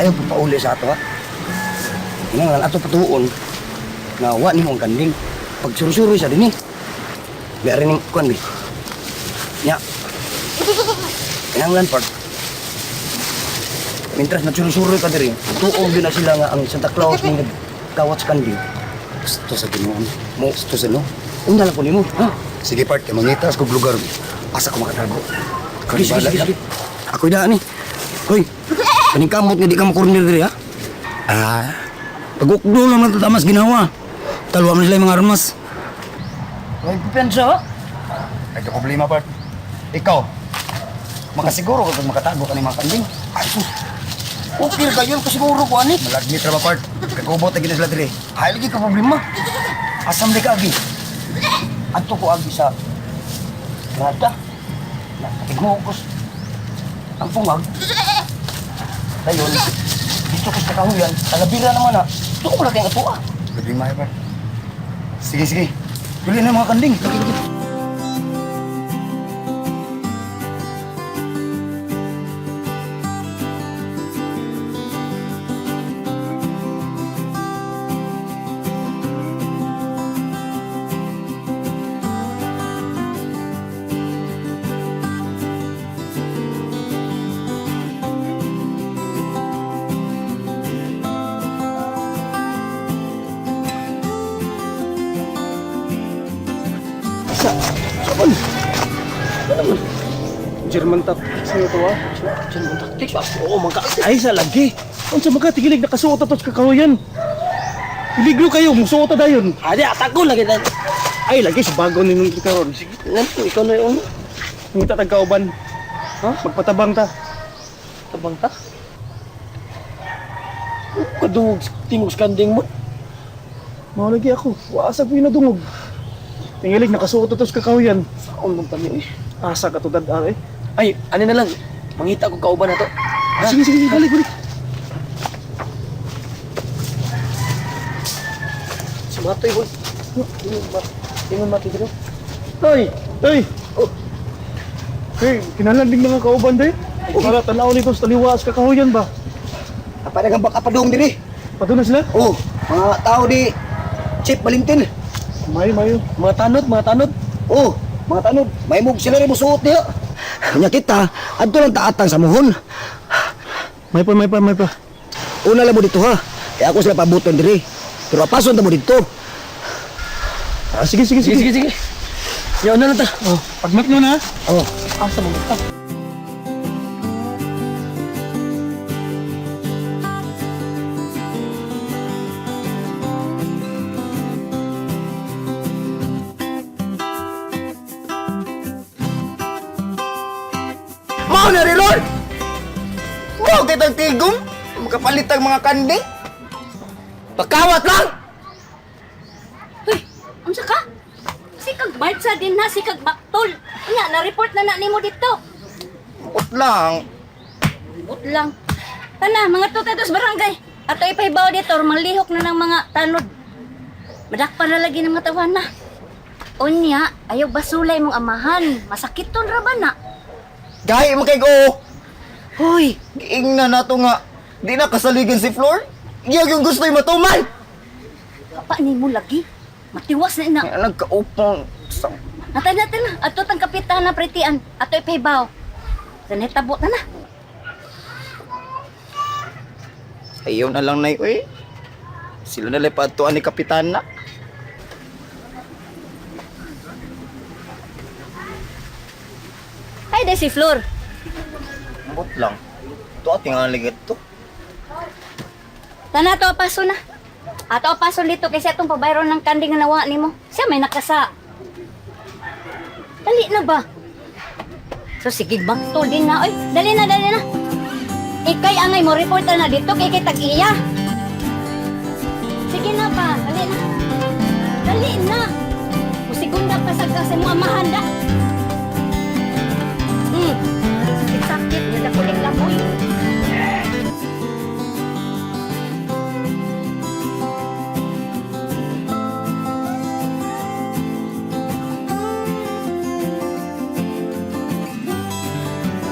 Ayaw pa pauli sa ato, ha? Kinahanglan ato patuon nga wa nimo ang kanding. Pag suro-suro sa dinhi. Biyari ning kuan bi. Nya. Kinahanglan part. Mintras nagsuro-suro ka diri, tuon gyud na sila nga ang Santa Claus ning nagkawat sa kanding. Gusto sa Ginoo. Mo Gusto sa no. Una lang ko nimo, ha? Sige part, kay mangitas kog lugar. Asa ko makatago. Ikaw Sige, sige, ni bahala sige, na. sige. Ako'y daan eh. Hoy, kaning kamot nga di ka makorner diri, ha? Ah. Pagukdo lang man tamas ginawa. Talwa man sila yung mga armas. Ay, kumpiyansa, ha? Ay, ka problema part. Ikaw, makasiguro ka kung makatago ka ng mga kanding. Ay, sus. Okay ra kayo, kasiguro ko, ani. Malagmit ra ba part? Kagubot na gina sila diri. Ay, lagi ka problema. Asam di ka, agi. Adto ko, agi, sa Rada. Nakatigmukos. Ang pungag. Dayon, dito ko sa kahuyan, talabira naman, ha. Ito ko lagi ang ato, ah. Gabi maayo part. Sige, sige. Duli na yung mga kanding. German tactics niyo to ah. German tactics, ah. Oo, mga Ay sa lagi. Unsa man ka tigilig nakasuot ato sa kakahuyan. Iligro kayo, musuot ta dayon. Adi, atako lagi na. Ay lagi sa bago ninong karon. Sige, Nanto, ikaw na yung ngita tag kauban. Ha? Magpatabang ta. Tabang ta? Kadungog tingog sa kanding mo. Mao lagi ako. Wa sa ko nadungog. Tingilig nakasuot ato sa kakahuyan. Saan man tani eh? Asa ka to dad eh. Ay, ano na lang. Mangita ko kauban na to. Ah, sige sige, sige, balik balik. Si Matoy, boy. Ingon ma. Ingon Matoy dito. Tay, tay. Oh. Hey, kinahanglan ding mga kauban day. Para tanaw nito sa taliwa sa kakahuyan ba? Apa na kang baka diri. Padung na sila? Oh, mga tao di Chief Valentin. Mayo, mayo. Mga tanod, mga tanod. Oh, mga tanod, may mug sila rin musuot niya. Nya kita, adto lang taatang sa muhon. May pa, may pa, may pa. Una lang mo dito ha. Kaya ako sila pabuton diri. Pero apason ta mo dito. Ah, sige, sige, sige. Sige, sige, sige. Yaw na lang ta. Oh, pagmat nyo na. Oh, Asa mo ta? Mao na rin, Lord! Mao kitang tigom! Makapalit ang mga kanding! Pakawat lang! Uy, unsa ka? Sikag bartsa din na, sikag baktol. Unya, na-report na na nimo dito. Ut lang! But lang. Tana, mga tutatos barangay. Ato ipahibaw dito, or manglihok na ng mga tanod. Madakpan na lagi ng mga tawana. Unya, ayaw basulay mong amahan. Masakit ton ra ba na? Gahi mo kay go! Hoy, Giingna na to nga, di na kasaligan si Flor. Iyag yung gusto'y matuman! kapa nimo lagi. Matiwas na ina. Nga nagkaupang sa... Natay natin na. Ato tang kapitan na pretian. Ato ipahibaw. Sanitabo na na. Ayaw na lang na uy. Sila na lang paatuan ni Kapitana. Ay, de si Flor. Ut lang. Ito ating ang ligat to. Tana to paso na. Ato paso dito kasi atong pabayron ng kanding nga nawa nimo. Siya may nakasa. Dali na ba? So sige baktol din na. Oy, dali na, dali na. Ikay angay mo report na dito kay kay tag-iya. Sige na pa, dali na. Dali na. Musigunda pa sa kasi mo amahan da. Sakit-sakit nga kulik lamoy.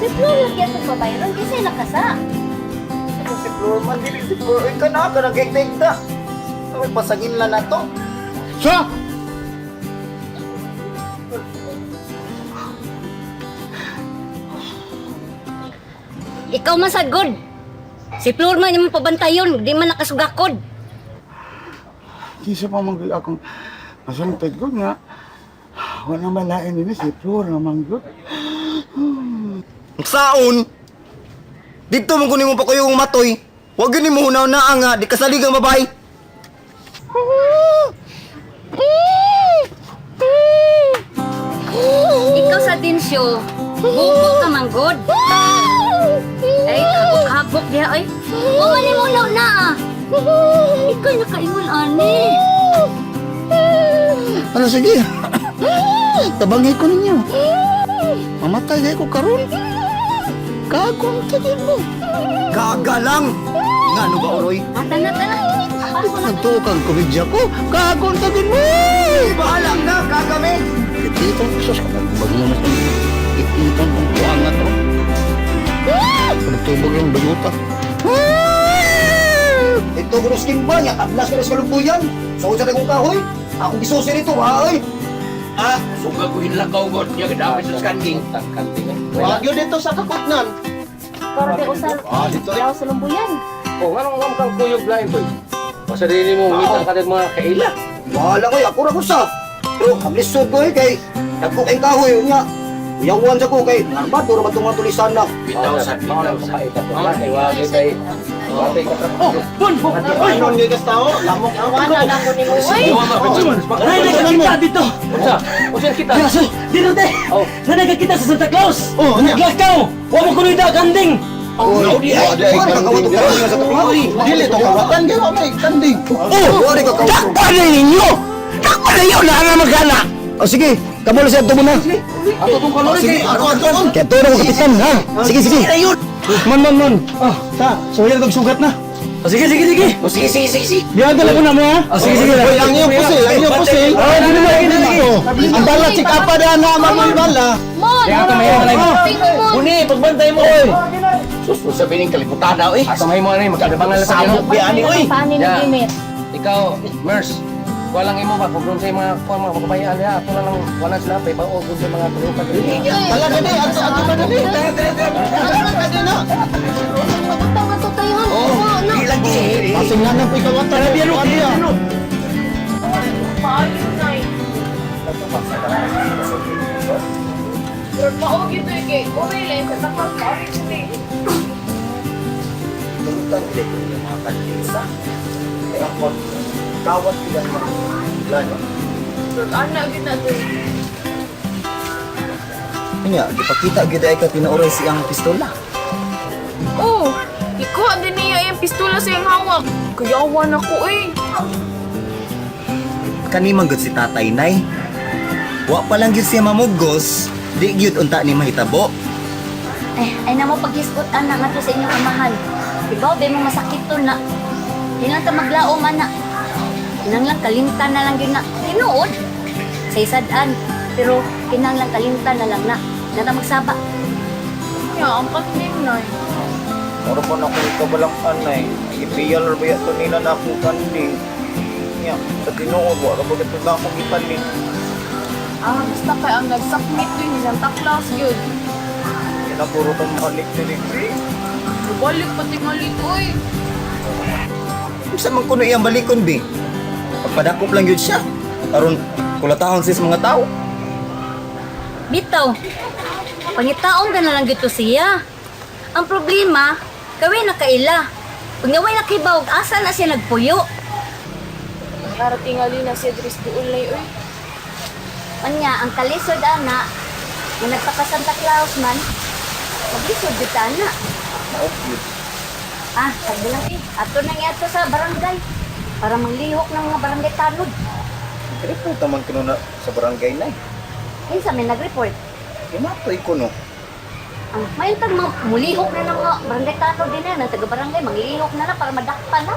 Si Flor lagi atong babayron kasi nakasa. Ito si Flor Flor man, dili si Flor. Uy, kana ka nagigtigda. Uy, pasagin lang na to. Sa! Ikaw man sagod. Si Flor man imong pabantayon, di man nakasugakod. Kinsa pa man gud akong masultad ko nga. Wala malain nila si Flor naman gud. Saon? Dito mo kunin mo pa kayo matoy. Huwag yun mo hunaw na nga, di kasaligang babae. Ikaw sa dinsyo, bubo ka man god. Ay, habok-habok diha ay. Wa man nimo na ah. Ikaw nakaingon ani. Ano sige? Tabangi ko ninyo. Mamatay gay ko karon. Kagong tagin mo. Gaga lang! Nga ano ba, Oroy? Ah, tana tana. Paso na. Nagtuo kang komedya ko. Kagong tagin mo. Bahala na, kagame! Ititong sus kapag mo na ititong kong kuang na to. Nagtubag lang bayuta. Ito ko skin ba niya tablas ka sa kalumbuyan. Sa unsa kong kahoy. Akong gisusi nito ha oy. Ah, suga ko hinlakaw god niya gadapit sa kanding. Wag yun dito sa kakutnan. Para di usal. Ah, dito. Sa lumbuyan. Oh, nga nung kang kuyog lain to. O sarili mo, ngita ka din mga kaila. Bahala koy, ako ra ko sa. Pero ang lisod ko eh kay dagko kay kahoy nya. Uyawan sa ko kay armado ra man tong mga tulisan na. Bitaw sa bitaw sa. Wag kay Wag ka Oh, Bon! Oy! Ano nga tao? Lamok ang Wala na ko nimo. Uy! Nay, nagkakita dito. Unsa? Unsa kita? Dito, dito te. Oh. Na nagkakita sa Santa Claus. Oh, ano? Naglakaw. Wa mo kunoy da kanding. Oy, di ay ka kawat og kahoy sa Claus. Dili to kawatan gyud may kanding. Oh, wala ka kawat. Dakpa na ninyo. Dakpa na yun na na magana. Oh sige, kamo lang sa ato muna. Ato tong kalori Sige, kay. ako ato. Kaya to na ko kapitan ha. Sige, sige. Man man man. Ah, ta, so yan kag sugat na. Oh, sige, sige, sige. Oh, sige, sige, sige, sige. Diyan dala ko na mo ha. Oh, sige, sige. Oy, ang iyong pusil, ang iyong pusil. Oh, dili na, dili na. Ang bala chik apa da na mamoy bala. Mon! Kaya ka may malay. Tingnan mo. Uni, pagbantay mo. Oy. Sus, sabihin ng kalibutan na, oy. Ato may mo ani magkadabangan lang sa Sabok inyo. bi ani, oy. Paano ni Yeah. Gimit? Ikaw, Mers. Kuha lang imo ba kung sa mga kuha mga kabayan niya ato na lang wala sila pay ba o kung sa mga tulukan dili. Tala dali, ato ato pa dali. Tara tara na. Pagutang nga to tayo. Oh, na. Lagi. Pasing na po kawatan. Tara biaro. Maayo na eh. Pero maog ito eh kay uwi lang sa takas maayo ito eh. Tungtang dili ko yung mga kanding sa. Kaya ako kawat sila mga plano. Pero anak gyud na to eh. Nya, gipakita gyud ay ka tinauray siyang pistola. Oh, ikuha din niya yung pistola sa iyang hawak. Kuyawan ako eh. Kani man gud si tatay nay. Wa pa lang gyud siya mamugos, di gyud unta ni mahitabo. Ay, ay na mo paghisgot ana nga to sa inyong amahan. Ibaw ba mo masakit to na. Di lang ta maglaom ana. Kinanglang kalimtan na lang yun na. Tinuod. Sa isadaan. Pero kinanglang kalimtan na lang na. Na ta magsaba. Ya, ang kanding nay. Mura pa na ko kabalang anay. Ipiyal ra ba to nila na akong kanding. Nya, sa tinuod wa ra ba gyud na akong gipalit. Ah, basta kay ang nagsakmit yun, ni Santa Claus yun. Kaya puro tong balik diri. Balik pati malito eh. Unsa man kuno iyang balikon bi? Pagpadakop lang gyud siya. Aron kulatahon sis mga tao. Bitaw. Pangitaon ka na lang gito siya. Ang problema, kawe na kaila. Pag naway nakibawg, asa na siya nagpuyo? Narating na siya dris duol nay oy. Anya, ang kalisod ana, nga nagpaka Santa Claus man, maglisod gyud ta ana. Ah, sabi lang eh, ato nang iato sa barangay para manglihok ng mga barangay tanod. Report man kuno na sa barangay nay. Kinsa may nag-report? Kinatoy kuno. Ang may tag mga mulihok na ng mga barangay tanod din na, ng taga barangay manglihok na na para madakpan na.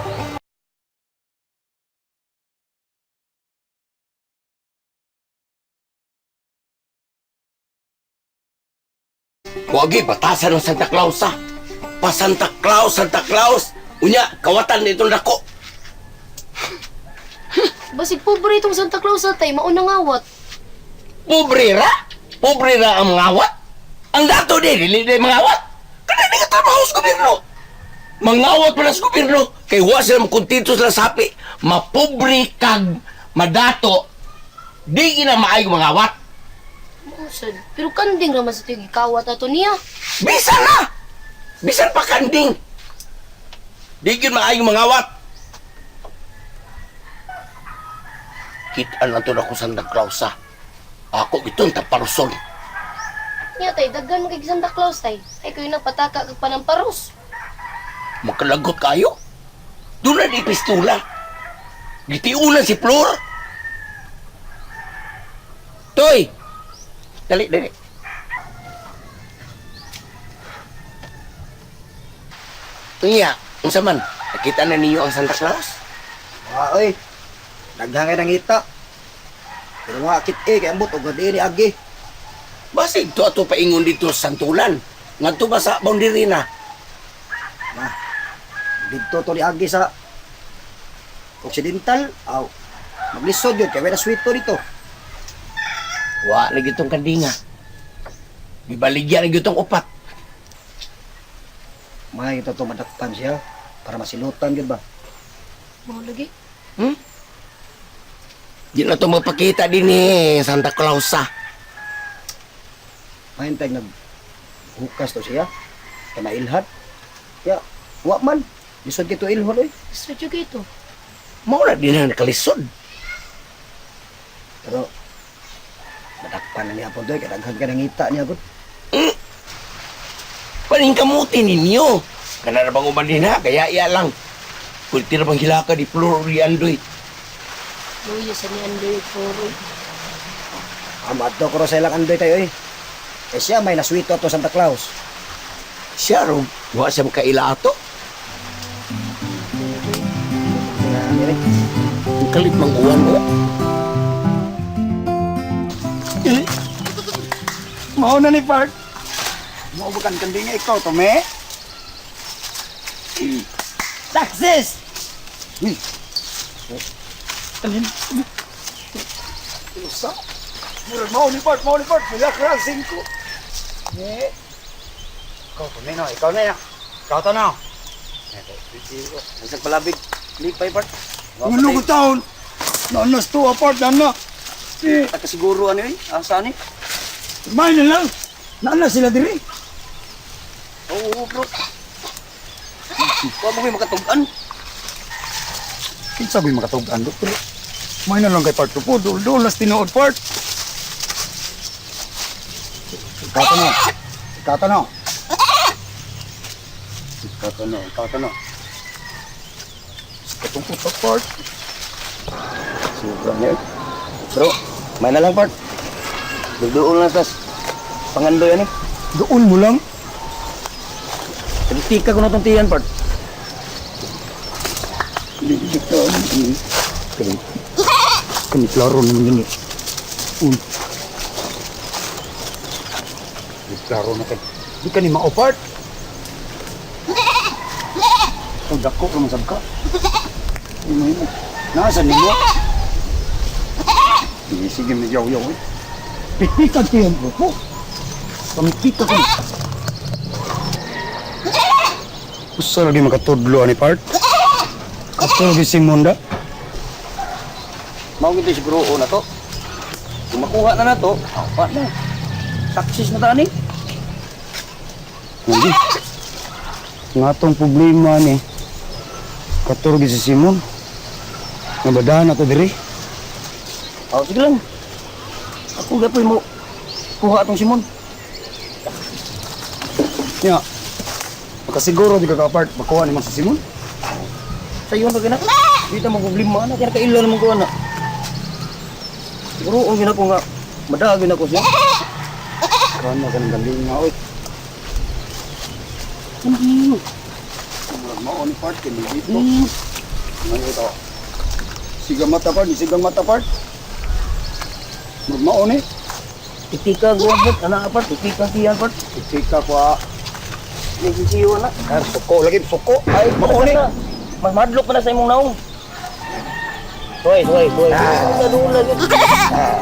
Wagi, batasan ng Santa Claus ah. Pa Santa Claus, Santa Claus. Unya, kawatan nitong dako. Basig pobre itong Santa Claus atay, mauna ngawat. Pobre ra? Pobre ra ang mangawat? Ang dato di, dili di mangawat. Kada di ka trabaho sa gobyerno. Mangawat pa na sa gobyerno. Kay wa sila makontento sila sa hapi. Mapobre kag madato. Di gina maayo mangawat. Mausad. Pero kanding raman sa tuig kawat ato niya. Bisan na! Bisan pa kanding. Di gyud maayo mangawat. Kita lang to na ko Santa Claus ah. Ako itong taparuson. Niya tay, daghan mo kay Santa Claus tay. Ay kayo nagpataka kag panamparos. Makalagot kayo? Doon na di pistula. Gitiunan si Flor. Toy! Dali, dali. Tunya, unsa man? Nakita na ninyo ang Santa Claus? Wa oy. Daghang kay nangita. Pero nga kit eh kay ambot og di ni agi. Basig to ato paingon dito sa Santulan. Ngadto ba sa boundary na? Na. Didto to ni agi sa Occidental. Aw. Maglisod yun kay wala sweet to dito. Wa lagi tong kandinga. Gibaligya lagi tong upat. May ito to madakpan siya para masilutan gyud ba. Mao lagi. Di na to magpakita din eh, Santa Claus ah. Mahintay nag hukas to siya. Kay mailhan. Ya, wa man. Lisod kito ilhon oy. Lisod jud ito. Mao na din na nakalisod. Pero madakpan na niya po doy kay daghan kay nangita niya gud. Paningkamuti ninyo. Kana na bang uban din ha? Kaya iya lang. Pwede na bang hilaka di Flor di Andoy. Luya sa ni Andoy Foro. Amad ko ro sa ilang andoy tayo eh. Eh siya may naswito ato Santa Claus. Siya ro, wa siya makaila ato. Ang kalit mang uwan o. Mao na ni Park. Mao ba kan kandinga ikaw to, me? Success! Alin? Usa. Murag mao ni Park, mao ni Park. Mula ka singko. Me. Ikaw to, me no. Ikaw na ya. Ikaw to na. Isang palabig. Lipay, Bart. Ano ko taon? Nanas to apart na na. Eh, Nakasiguro ano eh? Asa ni? may na lang. Naana sila diri. Oo, bro. Kuha mo may makatugan. Kinsa ba makatug-an do? Pero may na lang kay part 2 po. Dul dul nas tinuod part. Ikaw to no. Ikaw to no. Ikaw to no. Ikaw to no. Katong utak part. Sobra niya. Bro, may na lang, Bart. Dugduol na tas. Pangandoy ano? Doon mo lang. Kritika ko na itong tiyan, Bart. Kani. Kani klaro naman yun eh. Uy. Di klaro na kay. Di ka ni mao part. Ang dako ka man ka. Imo imo. Nasa nimo? Sige, sige, may yaw yaw eh. Pitika tiyan ko po. Pamipika ko. Usa lagi makatudlo ani part. Kato lagi si Munda. Mao gito siguro na to. Kung makuha na na to, pa na. Success na tani. Hindi. Nga tong problema ni. Kato lagi si Simon. Nabadahan ako diri. Oh, sige lang. Ako gapoy mo. Kuha atong Simon. Ya. Makasiguro di ka ka-part. Makuha ni man si Simon. Sa iyo na gina. Di ta mo problema ana kaya kaila naman ko ana. Siguro ang gina ko nga madaag gina ko siya. Kano ka ng galing nga, oy. Murag mao ni part kay dito. Ngayon ito. Sigang mata part, sigang mata part. Murag mao ni. Itika ko abot ana apart, itika tiyan part. Itika ko ah. Lisensyo na. Ah, suko lagi, suko. Ay, Mao ni. na. Mas madlok pa na sa imong naong. Tuway, tuway, tuway. Ah.